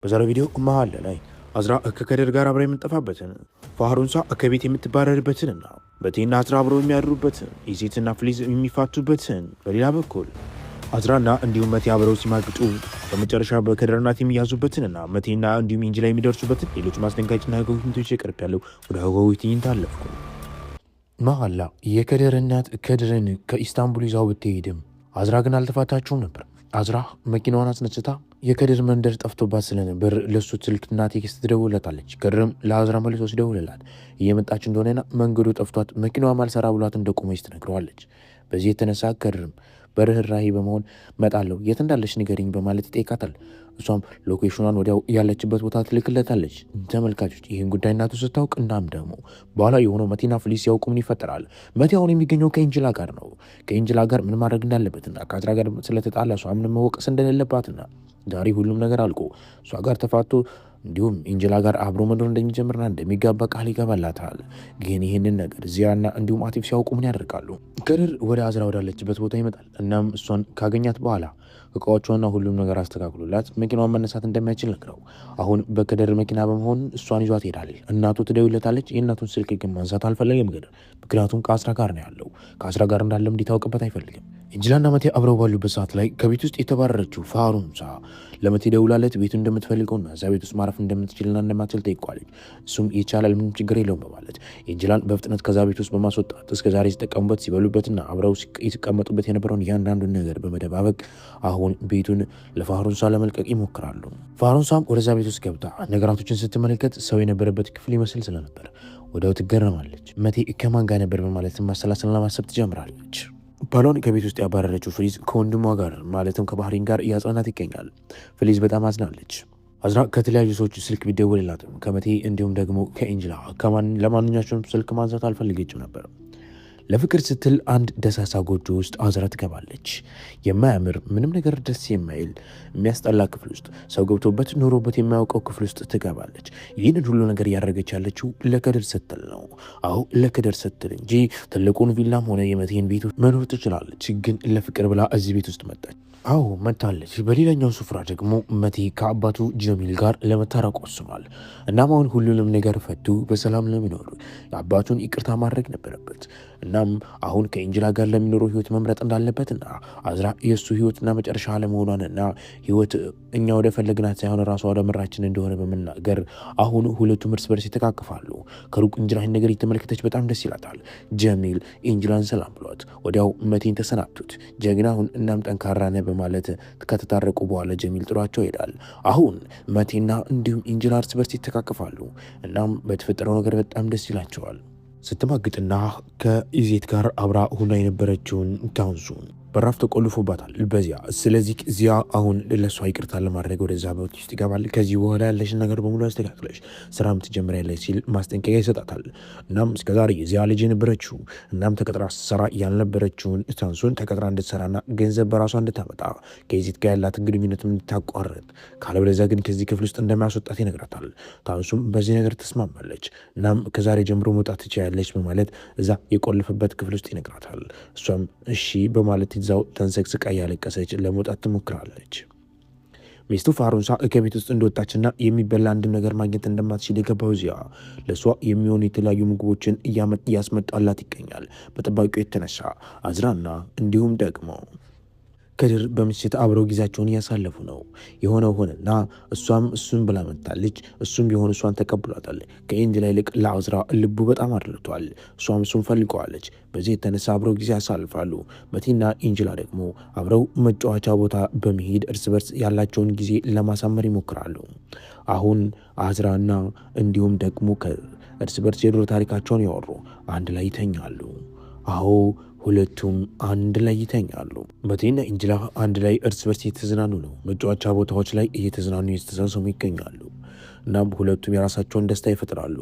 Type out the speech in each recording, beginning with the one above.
በዛሬው ቪዲዮ መሀል ላይ አዝራ ከከድር ጋር አብራ የምንጠፋበትን፣ ፋህሩንሳ ከቤት የምትባረርበትንና በቴና አዝራ አብረው የሚያድሩበትን፣ ኢዜትና ፍሊዝ የሚፋቱበትን፣ በሌላ በኩል አዝራና እንዲሁም መቴ አብረው ሲማግጡ በመጨረሻ በከድር እናት የሚያዙበትንና መቴና እንዲሁም ኢንጅላ የሚደርሱበትን ሌሎች ማስደንጋጭና አጓጊ ትዕይንቶች ቀርብ ያለው ወደ አጓጊ ትዕይንት አለፍኩ። መሀላ የከድር እናት ከድርን ከኢስታንቡል ይዛው ብትሄድም አዝራ ግን አልተፋታችውም ነበር። አዝራ መኪናዋን አስነስታ የከድር መንደር ጠፍቶባት ስለነበር ለሱ ስልክና text ትደውለታለች። ከድርም ለአዝራ መልሶ ሲደውልላት እየመጣች እንደሆነና መንገዱ ጠፍቷት መኪናዋ አልሰራ ብሏት እንደቆመች ትነግረዋለች። በዚህ የተነሳ ከድርም በርህራሄ በመሆን መጣለሁ፣ የት እንዳለች ንገሪኝ በማለት ይጠይቃታል። እሷም location ኗን ወዲያው ያለችበት ቦታ ትልክለታለች። ተመልካቾች፣ ይህን ጉዳይ እናቱ ስታውቅ እናም ደግሞ በኋላ የሆነው መቴና ፍሊስ ሲያውቁ ምን ይፈጠራል? መቴ አሁን የሚገኘው ከኢንጅላ ጋር ነው። ከኢንጅላ ጋር ምን ማድረግ እንዳለበትና ከአዝራ ጋር ስለተጣላ እሷ ምንም መወቀስ እንደሌለባትና ዛሬ ሁሉም ነገር አልቆ እሷ ጋር ተፋቶ እንዲሁም ኢንጅላ ጋር አብሮ መኖር እንደሚጀምርና እንደሚጋባ ቃል ይገባላታል። ግን ይህንን ነገር ዚያና እንዲሁም አቲፍ ሲያውቁ ምን ያደርጋሉ? ከድር ወደ አዝራ ወዳለችበት ቦታ ይመጣል። እናም እሷን ካገኛት በኋላ እቃዎቿና ሁሉም ነገር አስተካክሎላት መኪናዋን መነሳት እንደማይችል ነግረው አሁን በከድር መኪና በመሆን እሷን ይዟት ይሄዳል። እናቱ ትደውልለታለች። የእናቱን ስልክ ግን ማንሳት አልፈለገም ከድር፣ ምክንያቱም ከአስራ ጋር ነው ያለው። ከአስራ ጋር እንዳለም እንዲታወቅበት አይፈልግም። እንጅላና መቴ አብረው ባሉበት ሰዓት ላይ ከቤት ውስጥ የተባረረችው ፋሩምሳ ለመቴ ደውላለት ቤቱ እንደምትፈልገውና እዚያ ቤት ውስጥ ማረፍ እንደምትችልና እንደማትችል ጠይቋለች። እሱም ይቻላል፣ ምንም ችግር የለውም በማለት እንጅላን በፍጥነት ከዛ ቤት ውስጥ በማስወጣት እስከ ዛሬ ሲጠቀሙበት፣ ሲበሉበትና አብረው ሲቀመጡበት የነበረውን እያንዳንዱን ነገር በመደባበቅ አሁን ቤቱን ለፋሩንሳ ለመልቀቅ ይሞክራሉ። ፋሩንሳም ወደዛ ቤት ውስጥ ገብታ ነገራቶችን ስትመለከት ሰው የነበረበት ክፍል ይመስል ስለነበር ወዲያው ትገረማለች። መቴ ከማን ጋር ነበር በማለት ማሰላሰልና ማሰብ ትጀምራለች። ባሏን ከቤት ውስጥ ያባረረችው ፍሊዝ ከወንድሟ ጋር ማለትም ከባህሪን ጋር እያጽናናት ይገኛል። ፍሊዝ በጣም አዝናለች። አዝራ ከተለያዩ ሰዎች ስልክ ቢደወልላትም ከመቴ እንዲሁም ደግሞ ከኤንጅላ ለማንኛቸውም ስልክ ማንሳት አልፈለገችም ነበር። ለፍቅር ስትል አንድ ደሳሳ ጎጆ ውስጥ አዝራ ትገባለች። የማያምር፣ ምንም ነገር ደስ የማይል፣ የሚያስጠላ ክፍል ውስጥ፣ ሰው ገብቶበት ኖሮበት የማያውቀው ክፍል ውስጥ ትገባለች። ይህንን ሁሉ ነገር እያደረገች ያለችው ለከድር ስትል ነው። አዎ፣ ለከድር ስትል እንጂ ትልቁን ቪላም ሆነ የመቴን ቤት መኖር ትችላለች። ግን ለፍቅር ብላ እዚህ ቤት ውስጥ መጣች። አዎ፣ መታለች። በሌላኛው ስፍራ ደግሞ መቴ ከአባቱ ጀሚል ጋር ለመታረቅ ወስኗል። እናም አሁን ሁሉንም ነገር ፈቱ በሰላም ለሚኖሩ የአባቱን ይቅርታ ማድረግ ነበረበት። እናም አሁን ከኢንጅላ ጋር ለሚኖረው ህይወት መምረጥ እንዳለበትና አዝራ የእሱ ህይወትና መጨረሻ አለመሆኗንና ህይወት እኛ ወደ ፈለግናት ሳይሆን ራሷ ወደ ምራችን እንደሆነ በመናገር አሁን ሁለቱም እርስ በርስ ይተቃቅፋሉ። ከሩቅ እንጅላ ይህን ነገር እየተመለከተች በጣም ደስ ይላታል። ጀሚል ኢንጅላን ሰላም ብሏት ወዲያው መቴን ተሰናብቱት ጀግናሁን እናም ጠንካራ ነህ በማለት ከተታረቁ በኋላ ጀሚል ጥሯቸው ይሄዳል። አሁን መቴና እንዲሁም ኢንጅላ እርስ በርስ ይተቃቅፋሉ። እናም በተፈጠረው ነገር በጣም ደስ ይላቸዋል። ስትማግጥና ከኢዜት ጋር አብራ ሁና የነበረችውን ታንሱን በራፍ ተቆልፎባታል በዚያ። ስለዚህ እዚያ አሁን ለእሷ ይቅርታ ለማድረግ ወደዛ ቤት ውስጥ ይገባል። ከዚህ በኋላ ያለሽን ነገር በሙሉ አስተካክለሽ ስራም ትጀምሪያለሽ ሲል ማስጠንቀቂያ ይሰጣታል። እናም እስከዛሬ የዚያ ልጅ የነበረችው እናም ተቀጥራ ስራ ያልነበረችውን ታንሱን ተቀጥራ እንድትሰራና ገንዘብ በራሷ እንድታመጣ፣ ከኢዜት ጋር ያላትን ግንኙነት እንድታቋርጥ፣ ካለበለዚያ ግን ከዚህ ክፍል ውስጥ እንደሚያስወጣት ይነግራታል። ታንሱም በዚህ ነገር ትስማማለች። እናም ከዛሬ ጀምሮ መውጣት ትችያለች በማለት እዛ የቆለፈበት ክፍል ውስጥ ይነግራታል። እሷም እሺ በማለት እዛው ተንሰቅስቃ እያለቀሰች ለመውጣት ትሞክራለች። ሚስቱ ፋሩንሳ ከቤት ውስጥ እንደወጣችና የሚበላ አንድም ነገር ማግኘት እንደማትችል የገባው እዚያ ለእሷ የሚሆኑ የተለያዩ ምግቦችን እያስመጣላት ይገኛል። በጠባቂው የተነሳ አዝራና እንዲሁም ደግሞ ከድር በምሽት አብረው ጊዜያቸውን እያሳለፉ ነው። የሆነው ሆነና እሷም እሱን ብላ መታለች፣ እሱም ቢሆን እሷን ተቀብሏታል። ከኤንጅላ ይልቅ ለአዝራ ልቡ በጣም አድልቷል። እሷም እሱን ፈልገዋለች። በዚህ የተነሳ አብረው ጊዜ ያሳልፋሉ። መቲና ኢንጅላ ደግሞ አብረው መጫወቻ ቦታ በመሄድ እርስ በርስ ያላቸውን ጊዜ ለማሳመር ይሞክራሉ። አሁን አዝራና እንዲሁም ደግሞ እርስ በርስ የድሮ ታሪካቸውን ያወሩ አንድ ላይ ይተኛሉ። አዎ፣ ሁለቱም አንድ ላይ ይተኛሉ። መቴና ኢንጅላ አንድ ላይ እርስ በርስ እየተዝናኑ ነው። መጫወቻ ቦታዎች ላይ እየተዝናኑ እየተሳሰሙ ይገኛሉ። እናም ሁለቱም የራሳቸውን ደስታ ይፈጥራሉ።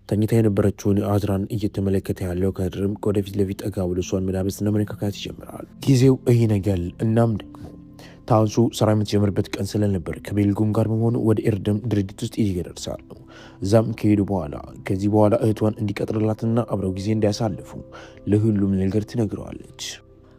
ተኝታ የነበረችውን አዝራን እየተመለከተ ያለው ከድርም ወደፊት ለፊት ጠጋ ብሎ እሷን መዳበስና መነካካት ይጀምራል። ጊዜው ይነጋል። እናም ደግሞ ታንሱ ስራ የምትጀምርበት ቀን ስለነበር ከቤልጉም ጋር በመሆኑ ወደ ኤርደም ድርጅት ውስጥ ይደርሳሉ። እዛም ከሄዱ በኋላ ከዚህ በኋላ እህቷን እንዲቀጥርላትና አብረው ጊዜ እንዲያሳልፉ ለሁሉም ነገር ትነግረዋለች።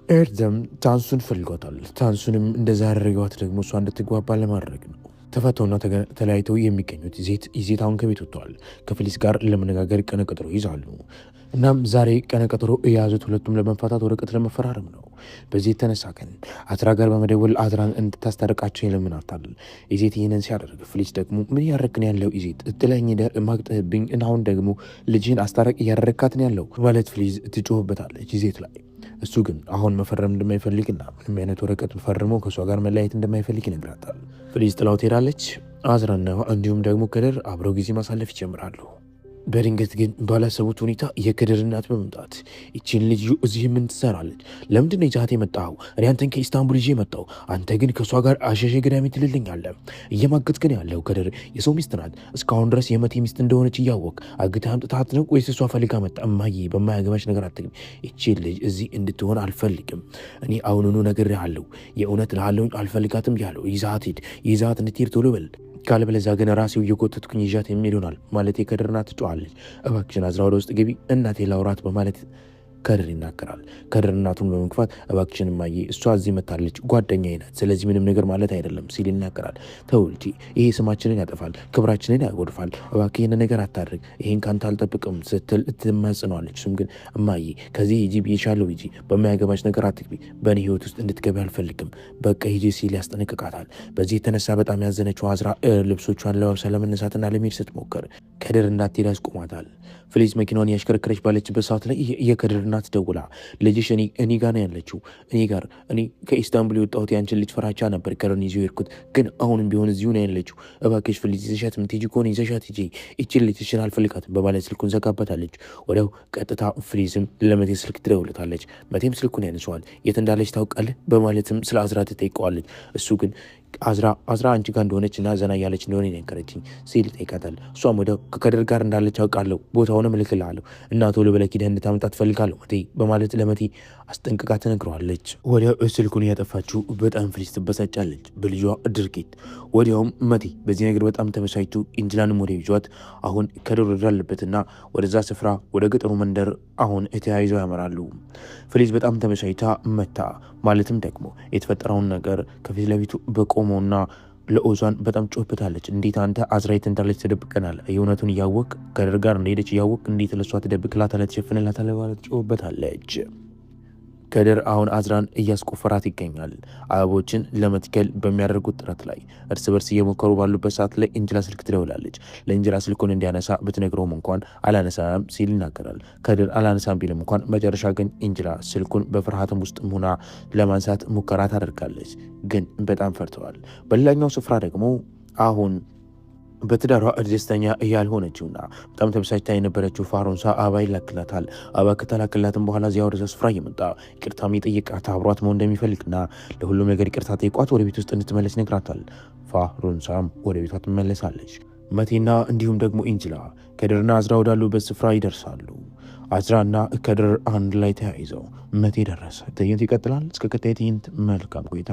ኤርደም ታንሱን ፈልጓታል። ታንሱንም እንደዛ ያደረገዋት ደግሞ እሷ እንድትግባባ ለማድረግ ነው። ተፈተውና ተለያይተው የሚገኙት ኢዜት አሁን ከቤት ወጥተዋል። ከፍሊስ ጋር ለመነጋገር ቀነ ቀጠሮ ይይዛሉ። እናም ዛሬ ቀነ ቀጠሮ የያዙት ሁለቱም ለመፋታት ወረቀት ለመፈራረም ነው። በዚህ የተነሳ ግን አዝራ ጋር በመደወል አዝራን እንድታስታርቃቸው ይለምናታል። ኢዜት ይህንን ሲያደርግ ፍሊስ ደግሞ ምን እያደረግን ያለው ኢዜት፣ ጥለኝ ማግጠህብኝ እና አሁን ደግሞ ልጅህን አስታረቅ እያደረግካትን ያለው ማለት ፍሊዝ ትጮህበታለች ኢዜት ላይ። እሱ ግን አሁን መፈረም እንደማይፈልግና ምንም አይነት ወረቀት ፈርሞ ከእሷ ጋር መለያየት እንደማይፈልግ ይነግራታል። ፍሊዝ ጥላው ትሄዳለች። አዝራና እንዲሁም ደግሞ ከድር አብረው ጊዜ ማሳለፍ ይጀምራሉ። በድንገት ግን ባላሰቡት ሁኔታ የከድር እናት በመምጣት ይችን ልጅ እዚህ ምን ትሰራለች? ለምንድን ነው ይዛት የመጣኸው? እኔ አንተን ከኢስታንቡል ይዤ መጣሁ። አንተ ግን ከእሷ ጋር አሸሼ ገዳሜ ትልልኛለህ። እየማገጥክ ነው ያለው። ከድር የሰው ሚስት ናት። እስካሁን ድረስ የመቴ ሚስት እንደሆነች እያወቅ አግተህ አምጥተሃት ነው ወይስ እሷ ፈልጋ መጣ? እማዬ በማያገባሽ ነገር አትግቢ። ይችን ልጅ እዚህ እንድትሆን አልፈልግም። እኔ አሁኑኑ ነግሬሃለሁ። የእውነት እልሃለሁ አልፈልጋትም ያለው። ይዛት ሂድ፣ ይዛት እንድትሄድ ቶሎ በል፣ ካለበለዚያ ግን ራሴው እየጎተትኩኝ ይዣት የሚል ይሆናል ማለት የከድር እናት ትጮኻለች። እባክሽን አዝራ ወደ ውስጥ ግቢ፣ እናቴ ላውራት በማለት ከድር ይናገራል። ከድር እናቱን በመግፋት እባክሽን እማዬ፣ እሷ እዚህ መታለች፣ ጓደኛዬ ናት፣ ስለዚህ ምንም ነገር ማለት አይደለም ሲል ይናገራል። ተው ልጄ፣ ይሄ ስማችንን ያጠፋል፣ ክብራችንን ያጎድፋል፣ እባክህ ይህን ነገር አታድርግ፣ ይሄን ካንተ አልጠብቅም ስትል ትማጽነዋለች። እሱም ግን እማዬ ከዚህ ሂጂ ብዬሻለሁ፣ ሂጂ፣ በማያገባሽ ነገር አትግቢ፣ በእኔ ህይወት ውስጥ እንድትገቢ አልፈልግም፣ በቃ ሂጂ ሲል ያስጠነቅቃታል። በዚህ የተነሳ በጣም ያዘነችው አዝራ ልብሶቿን ለባብሳ ለመነሳትና ለመሄድ ስትሞክር ከድር እንዳትሄድ ያስቆማታል። ፍሊዝ መኪናዋን እያሽከረከረች ባለችበት ሰዓት ላይ የከድር እናት ደውላ ልጅሽ እኔ ጋር ነው ያለችው፣ እኔ ጋር፣ እኔ ከኢስታንቡል የወጣሁት ያንችን ልጅ ፈራቻ ነበር ከድርን ይዤ የሄድኩት፣ ግን አሁንም ቢሆን እዚሁ ነው ያለችው። እባክሽ ፍሊዝ ይዘሻት የምትሄጂ ከሆነ ይዘሻት ሂጂ፣ ይችን ልጅሽን አልፈልጋትም በማለት ስልኩን ዘጋበታለች። ወዲያው ቀጥታ ፍሊዝም ለመቴ ስልክ ትደውልታለች። መቴም ስልኩን ያነሰዋል። የት እንዳለች ታውቃለህ በማለትም ስለ አዝራ ትጠይቀዋለች። እሱ ግን አዝራ አንቺ ጋር እንደሆነች እና ዘና እያለች እንደሆነ የነገረችኝ ሲል ይጠይቃታል። እሷም ወዲያው ከከድር ጋር እንዳለች አውቃለሁ፣ ቦታውንም እልክልሃለሁ እና ቶሎ ብለህ ሂደህ እንድታመጣ ትፈልጋለሁ መቴ በማለት ለመቴ አስጠንቅቃ ትነግረዋለች። ወዲያው ስልኩን እያጠፋችው በጣም ፍሊስ ትበሳጫለች በልጇ ድርጊት። ወዲያውም መቴ በዚህ ነገር በጣም ተበሳጭቶ ኢንጅላንም ወደ ይዟት አሁን ከድር ወዳለበትና ወደዛ ስፍራ ወደ ገጠሩ መንደር አሁን ተያይዘው ያመራሉ። ፍሊዝ በጣም ተበሳጭታ መታ ማለትም ደግሞ የተፈጠረውን ነገር ከፊት ለፊቱ በቆመውና ለኦዛን በጣም ጮህበታለች። እንዴት አንተ አዝራ የት እንዳለች ትደብቀናል? የእውነቱን እያወቅ ከድር ጋር እንደሄደች እያወቅ እንዴት ለሷ ትደብቅላታለህ? ትሸፍንላታለህ? ማለት ጮህበታለች። ከድር አሁን አዝራን እያስቆፈራት ይገኛል። አበቦችን ለመትከል በሚያደርጉት ጥረት ላይ እርስ በርስ እየሞከሩ ባሉበት ሰዓት ላይ እንጀላ ስልክ ትደውላለች። ለእንጀላ ስልኩን እንዲያነሳ ብትነግረውም እንኳን አላነሳም ሲል ይናገራል። ከድር አላነሳም ቢልም እንኳን መጨረሻ ግን እንጀላ ስልኩን በፍርሃትም ውስጥ ሆና ለማንሳት ሙከራ ታደርጋለች። ግን በጣም ፈርተዋል። በሌላኛው ስፍራ ደግሞ አሁን በትዳሯ ደስተኛ ያልሆነችውና በጣም ተበሳጭታ የነበረችው ፋሮንሳ አበባ ይላክላታል። አበባ ከተላክላትም በኋላ እዚያ ወደዛ ስፍራ እየመጣ ይቅርታም የጠየቃት አብሯት መሆን እንደሚፈልግና ለሁሉም ነገር ይቅርታ ጠይቋት ወደ ቤት ውስጥ እንድትመለስ ይነግራታል። ፋሮንሳም ወደ ቤቷ ትመለሳለች። መቴና እንዲሁም ደግሞ ኢንጅላ ከድርና አዝራ ወዳሉበት ስፍራ ይደርሳሉ። አዝራና ከድር አንድ ላይ ተያይዘው መቴ ደረሰ። ትዕይንት ይቀጥላል። እስከ ቀጣይ ትዕይንት መልካም ቆይታ።